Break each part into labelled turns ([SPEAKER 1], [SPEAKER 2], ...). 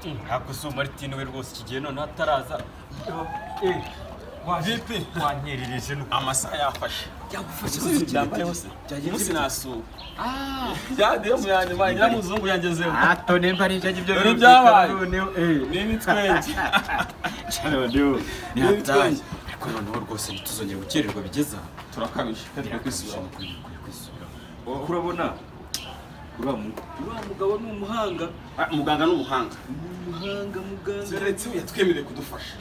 [SPEAKER 1] Ntabwo Martin we rwose kigiye none ataraza. Vipi wanyerereje nuko
[SPEAKER 2] amasaha yafashe.
[SPEAKER 1] Yagufashe
[SPEAKER 2] byambaye hose. Umunsi nasuwe. Byadiye mu yanyuma nyiramuzungu yangezeho.
[SPEAKER 1] Ato nemba ari ibyo
[SPEAKER 2] bintu byabaye. Ni imitwenge.
[SPEAKER 1] Cyane byo. Ni hatari. Ariko noneho rwose ntituzongere gukererwa bigeza.
[SPEAKER 2] Turakabije. Turi kwisubira.
[SPEAKER 1] Urabona uriya mugabo ni umuhanga.
[SPEAKER 2] Muganga ni umuhanga.
[SPEAKER 1] Umuhanga muganga.
[SPEAKER 2] Zeretse yatwemereye kudufasha.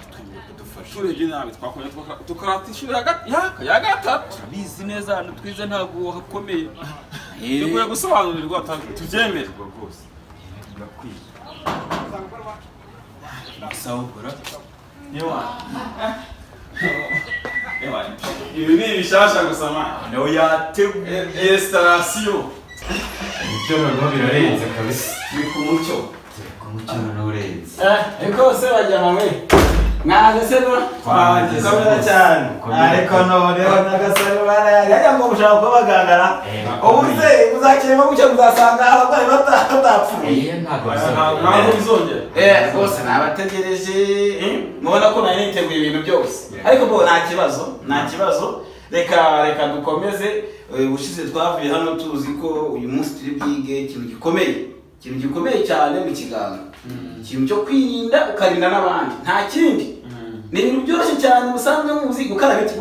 [SPEAKER 2] Turebye nabi twakomeye tukarata inshuro ya gatatu.
[SPEAKER 1] Turabizi neza ahantu twize ntabwo hakomeye.
[SPEAKER 2] Dukwiye gusobanurirwa tubyemere
[SPEAKER 1] rwose. Birakwiye. Sawa ukora.
[SPEAKER 2] Yewa. Yewa. Ibi ni ibishasha gusa man.
[SPEAKER 1] Nawe yateguye
[SPEAKER 2] installation.
[SPEAKER 1] Ibyo noneho birarenze kabisa.
[SPEAKER 2] Ni ku mucyo.
[SPEAKER 1] Ku mucyo noneho urenze.
[SPEAKER 3] Ariko se bajyana we. Mwaje se no?
[SPEAKER 2] Twageze
[SPEAKER 4] cyane. Ariko noneho nyagasani baraya ngo mushaka kubagangara. Ubu se muzakirema gucyo muzasanga abarwayi batapfuye.
[SPEAKER 2] Ntabwo bizongera.
[SPEAKER 3] Rwose nabategereje. Mubona ko nari niteguye ibintu byose. Ariko bo nta kibazo, nta kibazo. Reka dukomeze. Ubushize twavuye hano tuzi ko uyu munsi turi bwige ikintu gikomeye. Ikintu gikomeye cyane mu kiganza. Ikintu cyo kwirinda ukarinda n'abandi. Nta kindi. Ni ibintu byoroshye cyane musanzwe muzi gukaraba intoki.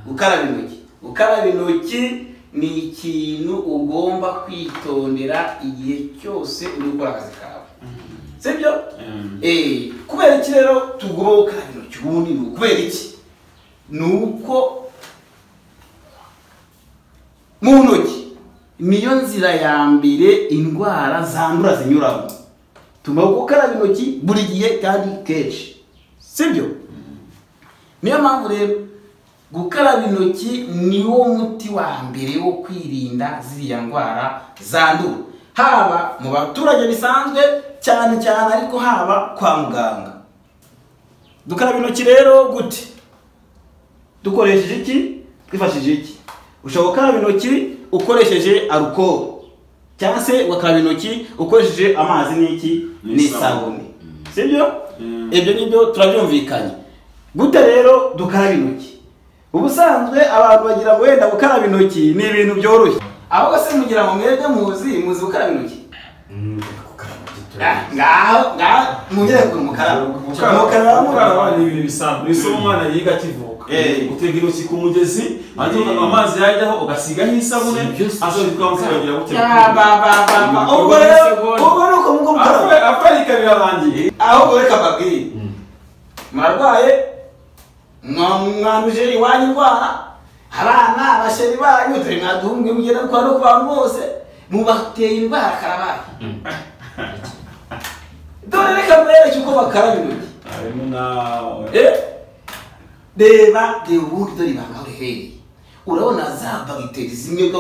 [SPEAKER 3] Gukaraba intoki. Gukaraba intoki ni ikintu ugomba kwitondera igihe cyose uri gukora akazi kawe. Sibyo? Kubera iki rero tugomba gukaraba intoki ubundi ni kubera iki? Nuko mu ntoki niyo nzira ya mbere indwara zandura zinyuramo. Tugomba gukaraba intoki buri gihe kandi kenshi. Sibyo? Niyo mpamvu rero gukaraba intoki niwo muti wa mbere wo kwirinda ziriya ndwara zandura, haba mu baturage bisanzwe cyane cyane, ariko haba kwa muganga. Dukaraba intoki rero gute? Dukoresheje iki? Twifashishije iki? Ushobora gukaraba intoki ukoresheje alcohol cyangwa se ugakaraba intoki ukoresheje amazi n'iki n'isabune. Sibyo? Ibyo nibyo turabyumvikanye. Gute rero dukaraba intoki? Ubusanzwe abantu bagira ngo wenda gukaraba intoki ni ibintu byoroshye. Ahubwo se mugira ngo mwebwe muzi gukaraba intoki? Ngaho mugere ku mukaraba.
[SPEAKER 2] Gukaraba ni ibintu bisanzwe. Isomo umwana yiga akivuka. Utega intoki ku mugezi, hanyuma amazi yajyaho ugasigaho isabune, azobikwa mukagira gute.
[SPEAKER 3] Ubwo rero ubwo nuko mugo mukaraba.
[SPEAKER 2] Afarika birarangiye.
[SPEAKER 3] Ahubwo reka mbabwire. Murarwaye mwanduje iwanyu indwara, abana abasheri banyu dore mwadumbwe mugenda kwa no ku bantu bose mubateye indwara karabaye. Dore reka mwereke uko bakaraba intoki.
[SPEAKER 2] Harimo nawe.
[SPEAKER 3] Reba ubundi dore ibanga riherereye. Urabona za bagiteri zimwe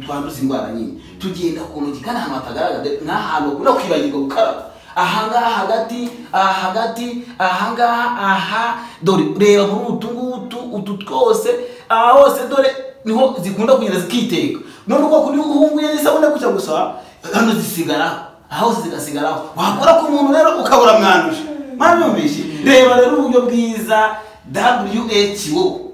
[SPEAKER 3] twanduza indwara nyine tugenda ku ntoki kandi ahantu hatagaragara nk'ahantu ukunda kwibagirwa gukaraba. Ahangaha hagati, aha hagati, ahangaha, aha, dore reba muri utu ngutu, utu twose, aha hose dore niho zikunda kugenda zikiteka. None uko kuri uhunguye n'isabune gucya gusa hano zisigaraho, aha hose zigasigaraho. Wakora ku muntu rero ukabura mwanduje. Mwabyumvise? Reba rero uburyo bwiza WHO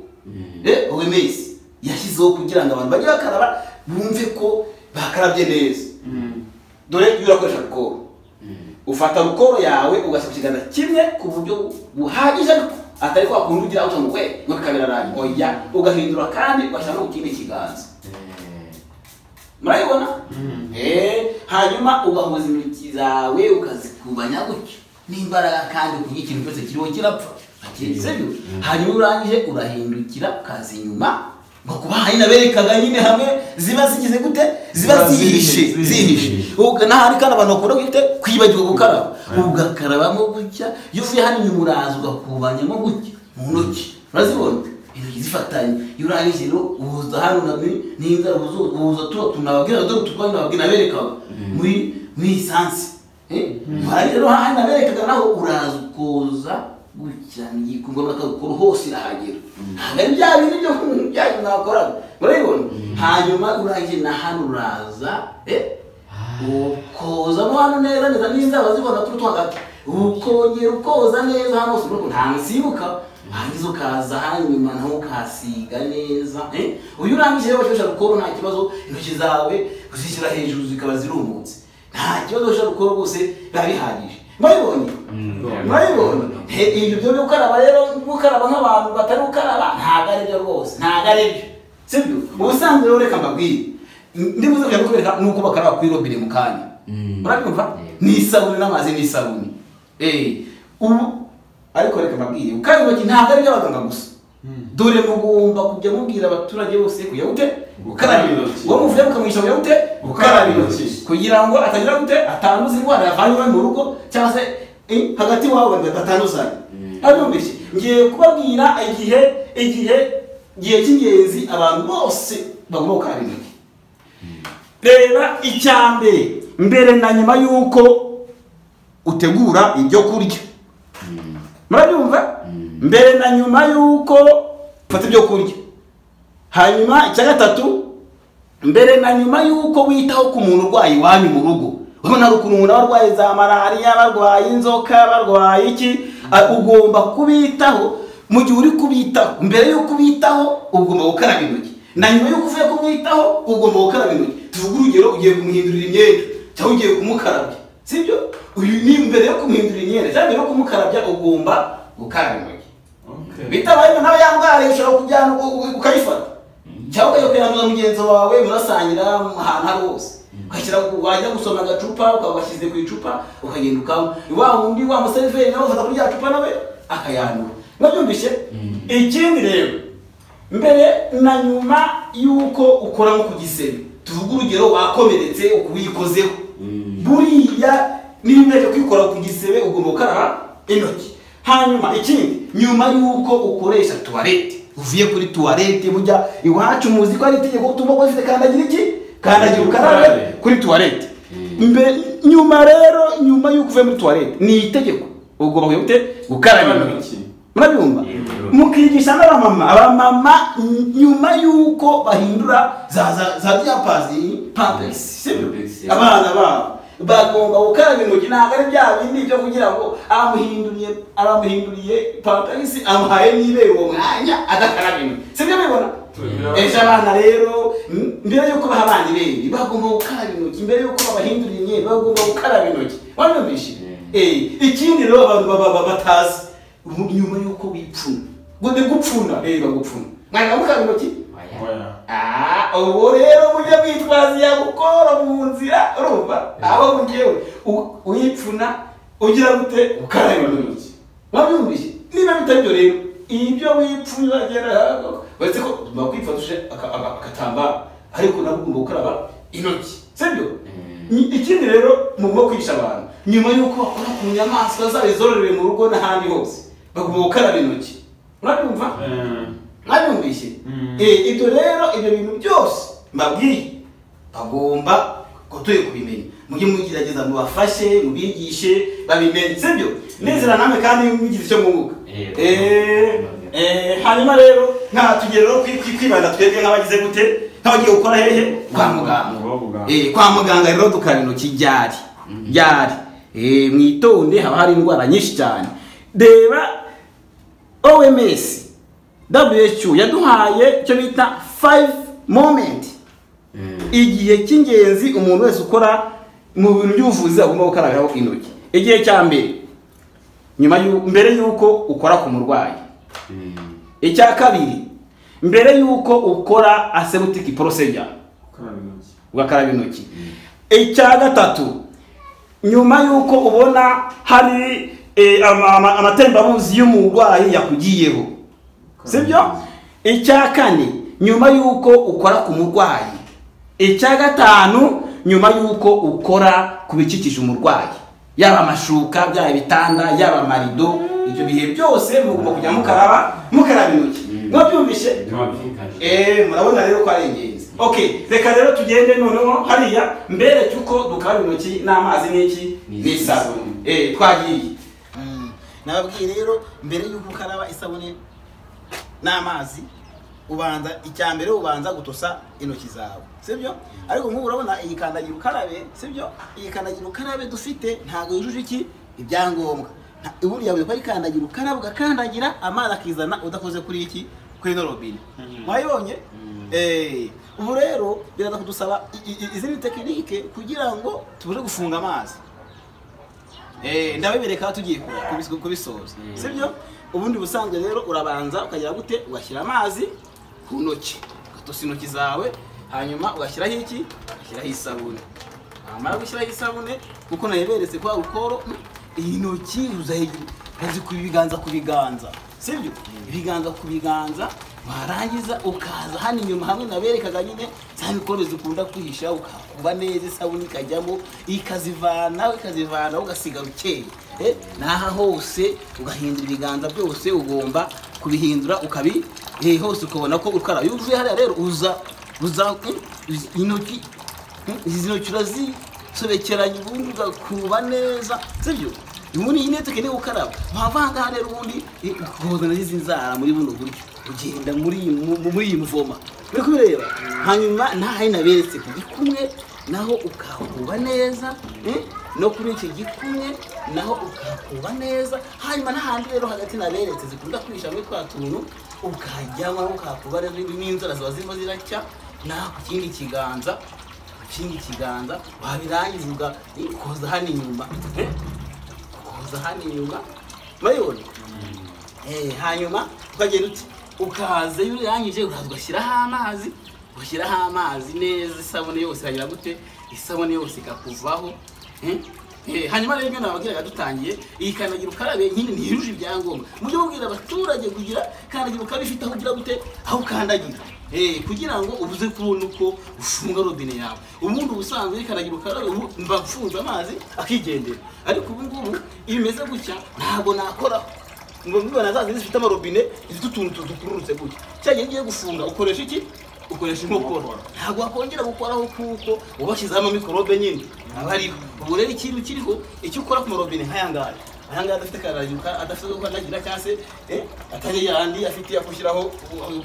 [SPEAKER 3] OMS yashyizeho kugira ngo abantu bajye bakaraba bumve ko bakarabye neza. Dore iyo urakoresha alcohol, ufata alcohol yawe ugashyira ku kiganza kimwe ku buryo buhagije, ariko atari kwa kundi ugira ngo we ngo bikabirarangiye. Oya, ugahindura kandi ugashyira no ku kindi kiganza. Murabibona? Hanyuma ugahuza intoki zawe ukazikubanya gutyo n'imbaraga kandi ku ikintu cyose kiriho kirapfa. Sibyo? Hanyuma urangije urahindukira ukaza inyuma ngo kuba hari naberekaga nyine hamwe ziba zigize gute, ziba zihishe. N'ahandi kandi abantu bakunda gute kwibagirwa gukaraba, ugakarabamo gutya. Iyo uvuye hano inyuma uraza ugakubanyamo gutya mu ntoki, urazibona intoki zifatanye. Iyo urangije rero uhuza hano n'inzara, uhuza tuba tunababwira dore uturwayi nababwira naberekaga muri lisansi. Rero hano naberekaga naho uraza ukoza gutya ngikumva bakagukora hose irahagera. Ntabwo ari bya bintu byo byanyu mwakoraga, murabibona. Hanyuma urangije na hano uraza Ukoza hano neza neza n'inzara zibona turi hagati. Ukongera ukoza neza hano hose nta nsibuka. Hangiza ukaza hanyuma naho ukasiga neza. Uyu urangije rero ushobora gukora nta kibazo, intoki zawe uzishyira hejuru zikaba zirumutse. Nta kibazo ushobora gukora rwose biba bihagije. Mwabibonye? Mwabibonye? Ibyo byo gukaraba rero, gukaraba nk'abantu batari gukaraba ntabwo ari byo rwose, ntabwo ari byo. Sibyo? Ubusanzwe rero reka mbabwire. Ndibuze kujya kubereka nuko bakaraba kuri robine mu kanya. Murabyumva? Ni isabune n'amazi n'isabune. Ubu ariko reka mbabwire, gukaraba intoki ntabwo ari iby'abaganga gusa. Dore mugomba kujya mubwira abaturage bose kujya gute? Gukaraba intoki. Uwo muvuye mukamwigisha kujya gute? Gukaraba intoki. Kugira ngo atagira gute? Atanduza indwara yavanye mu rugo cyangwa se hagati wabo batanduzanye. Abyumvise? Ngiye kubabwira igihe cy'ingenzi abantu bose bagomba gukaraba intoki. Reba icyambere mbere na nyuma yuko utegura ibyo kurya. Murabyumva? Mbere na nyuma yuko ufata ibyo kurya. Hanyuma icya gatatu, mbere na nyuma yuko witaho ku muntu urwaye iwanyu mu rugo. Urabona hari ukuntu umuntu arwaye za malariya, barwaye inzoka, barwaye iki, ugomba kubitaho. Mu gihe uri kubitaho, mbere yuko ubitaho ugomba gukaraba intoki. Na nyuma yuko uvuye kumwitaho ugomba gukaraba intoki. Tuvuge urugero, ugiye kumuhindurira imyenda cyangwa ugiye kumukarabya, sibyo? Uyu ni mbere yo kumuhindurira imyenda cyangwa mbere yo kumukarabya ugomba gukaraba intoki. Bitabaye nawe yangwara ushobora kujyana ukayifata cyangwa ukajya kuyanduza mugenzi wawe murasangira ahantu ari hose. Ukashyira wajya gusoma agacupa ukabashyize ku icupa ukagenda ukanywa. Wa wundi wa museriveri nawe ufata kuri ya cupa nawe akayandura. Mwabyumvise? Ikindi rero, mbere na nyuma yuko ukora nko ku gisebe, tuvuge urugero wakomeretse ukuwikozeho, buriya niba ugiye kwikora ku gisebe ugomba gukaraba intoki. Hanyuma ikindi, nyuma yuko ukoresha toilette, uvuye kuri toilette, burya iwacu muzi ko ari itegeko tugomba kuba dufite kandagira iki? Kandagira ukarabe kuri toilette. Nyuma rero, nyuma yuko uvuye muri toilette ni itegeko ugomba gukaraba intoki. Murabyumva? Mukigisha n'abamama, abamama nyuma yuko bahindura za diapers, pampers, sibyo? Abana babo bagomba gukaraba intoki, ntabwo ari bya bindi byo kugira ngo aramuhinduriye pampers amuhaye n'ibere uwo mwanya adakaraba intoki. Sibyo mubibona? Ejo abana rero mbere yuko baha abana ibere bagomba gukaraba intoki, mbere yuko babahindurira imyenda bagomba gukaraba intoki. Wabyumvise? Ikindi rero abantu baba batazi, nyuma yuko wipfuna, ngo gupfuna, bagupfuna. Mwanga mukaraba intoki? Ubu rero mujye mwitwaza iya gukora mu nzira, urumva? Aho ngewe wipfuna ugira gute? Ukaraba intoki. Wabyumvise? Niba bitari byo rero, ibyo wipfuna agera uretse ko bakwifashisha akatambaro, ariko nabwo ugomba gukaraba intoki. Sibyo? Ikindi rero mugomba kwigisha abantu, nyuma yuko bakora ku nyamaswa zabo zororewe mu rugo n'ahandi hose, bagomba gukaraba intoki. Murabyumva? Mwabyumvise? Ibyo rero, ibyo bintu byose mbabwiye bagomba ko tuye kubimenya. Mujye mugerageza mubafashe, mubigishe babimenye, sibyo? Nizera namwe kandi mugize icyo mwunguka. Hanyuma rero nka tugere rero kwibanda twebwe nk'abagize gute, nk'abagiye gukora hehe? Kwa muganga. Kwa muganga rero dukaraba intoki ryari ryari. Mwitonde, haba hari indwara nyinshi cyane. Reba OMS, WHO yaduhaye icyo bita 5 moment. Igihe cy'ingenzi umuntu wese ukora mu bintu by'ubuvuzi agomba gukarabiraho intoki. Igihe cya mbere, nyuma mbere yuko ukora ku murwayi. Icya kabiri, mbere yuko ukora aseptic procedure, ugakaraba intoki. Icya gatatu, nyuma yuko ubona hari amatembabuzi y'umurwayi yakugiyeho, sibyo? Icya kane, nyuma yuko ukora ku murwayi. Icya gatanu, nyuma yuko ukora ku bikikije umurwayi, yaba amashuka, byaba ibitanda, yaba amarido, ibyo bihe byose mugomba kujya mukaraba intoki. Mwabyumvise? Murabona rero ko ari ingenzi. Okay, reka rero tugende noneho hariya mbere cyuko dukaraba intoki n'amazi n'iki n'isabune. Twagiye. Nababwiye rero mbere yuko ukaraba isabune n'amazi Ubanza icyambere ubanza gutosa intoki zawe, sibyo? Ariko nk'ubu urabona iyi kandagira ukarabe, sibyo? Iyi kandagira ukarabe dufite ntago yujuje iki ibyangombwa. Ubundi yawe ko ari kandagira ukarabe ugakandagira amazi akizana udakoze kuri iki kuri no robine. Mwayibonye? Ubu rero biraza kudusaba izindi tekinike kugira ngo tubashe gufunga amazi. Ndabibereka tugiye kubisoza, sibyo? Ubundi busanzwe rero urabanza ukagira gute, ugashyira amazi ku ntoki, ugatosa intoki zawe, hanyuma ugashyiraho iki, ugashyiraho isabune. Wamara gushyiraho isabune, kuko nayiberetse kwa rukoro, iyi ntoki uzazikuba ibiganza ku biganza, sibyo? Ibiganza ku biganza, warangiza ukaza hano inyuma hamwe naberekaga nyine za mikorobe zikunda kwihisha, ukakuba neza isabune ikajyamo, ikazivana ugasigara ukeye. N'aha hose ugahindura ibiganza byose, ugomba kubihindura ukabi hose ukabona ko ukaraba. Iyo uvuye hariya rero uza intoki izi ntoki urazisobekeranya ubundi ugakuba neza, sibyo? Ubundi iyi nete ukeneye gukaraba wavanga rero ubundi ukoza n'izi nzara muri buno buryo, ugenda muri iyi mvoma uri kubireba. Hanyuma ntaho naberetse ku gikumwe naho ukakuba neza, no kuri iki gikumwe naho ukakuba neza. Hanyuma n'ahandi rero hagati naberetse zikunda kwisha muri twa tuntu, ukajyamo ukakuba rero n'inzara ziba zirimo ziracya, naho ku kindi kiganza, wabirangiza ugakoza hano inyuma, ukoza hano inyuma, murabibona? Hanyuma ukagenda uti ukaza iyo urangije uraza ugashyiraho amazi, ushyiraho amazi neza, isabune yose iragira gute, isabune yose ikakuvaho. Hanyuma rero ibyo nababwiraga dutangiye, iyi kandagira ukarabe nyine ntiyujuje ibyangombwa. Mujye mubwira abaturage kugira kandagira ukarabe ifite aho ugira gute, aho ukandagira, kugira ngo ubuze kubona uko ufunga robine yawe. Ubundi ubusanzwe kandagira ukarabe ubu mba mfunze amazi akigendera, ariko ubu ngubu iyo imeze gutya ntabwo nakoraho. Ngo mbibona za zindi zifite amarobine zifite utuntu dukururutse gutya, cya gihe ugiye gufunga ukoresha iki? Ukoresha inkokora. Ntabwo wakongera gukoraho kuko ubashyizeho amamikorobe nyine aba ariho. Ubu rero ikintu kiriho, icyo ukora ku marobine nk'aya ngaya, aya ngaya adafite kandagira, adafite uko kandagira cyangwa se atari yandi afite akushyiraho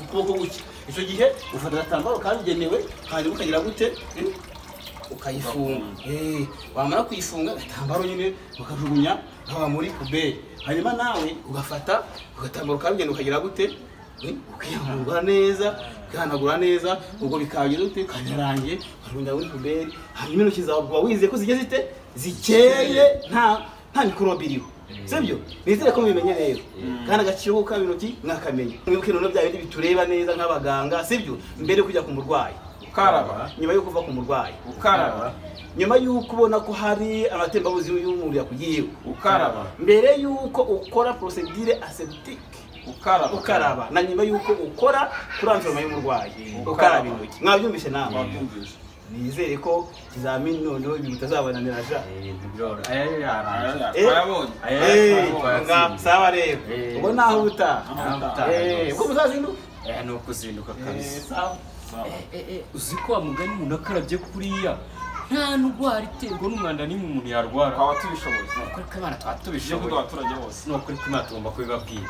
[SPEAKER 3] ukuboko gutya, icyo gihe ufata agatambaro kabigenewe, hanyuma ukagira gute, ukayifunga. Wamara kuyifunga agatambaro nyine ukajugunya haba muri puberi. Hanyuma nawe ugafata agatambaro kabigenewe ukagira gute, ukihanagura neza, ukihanagura neza, ubwo bikagira ute, ukarangiye ukajugunya muri puberi. Hanyuma intoki zawe uba wizeye ko zigeze zite, zikeye, nta mikorobe iriho, sibyo? Nizere ko mubimenye rero, kandi agaciro ko gukaraba intoki mwakamenya. Mwibuke noneho bya bindi bitureba neza nk'abaganga, sibyo? Mbere yo kujya ku murwayi
[SPEAKER 2] ukaraba,
[SPEAKER 3] nyuma yo kuva ku murwayi
[SPEAKER 2] ukaraba,
[SPEAKER 3] nyuma y'uko ubona ko hari amatembabuzi y'umubiri yakugiyeho
[SPEAKER 2] ukaraba,
[SPEAKER 3] mbere y'uko ukora procedure aseptique ukaraba, na nyuma y'uko ukora kuri environment y'umurwayi ukaraba intoki. Mwabyumvise namwe?
[SPEAKER 2] Mwabyumvise.
[SPEAKER 3] Nizere ko ikizamini noneho ibintu bitazabonanira ja. Sawa rero, ubwo naho ubutaha. Ubwo muzazinduka?
[SPEAKER 1] Ni ukuzinduka kabisa.
[SPEAKER 3] Sawa.
[SPEAKER 1] Uzi ko wa mugani umuntu akarabye kuriya nta ndwara iterwa n'umwanda n'imwe umuntu yarwara.
[SPEAKER 2] Twaba tubishoboye.
[SPEAKER 1] Ni ukuri ko Imana twaba tubishoboye.
[SPEAKER 2] Abaturage bose.
[SPEAKER 1] Ni ukuri ko Imana tugomba kubibabwira.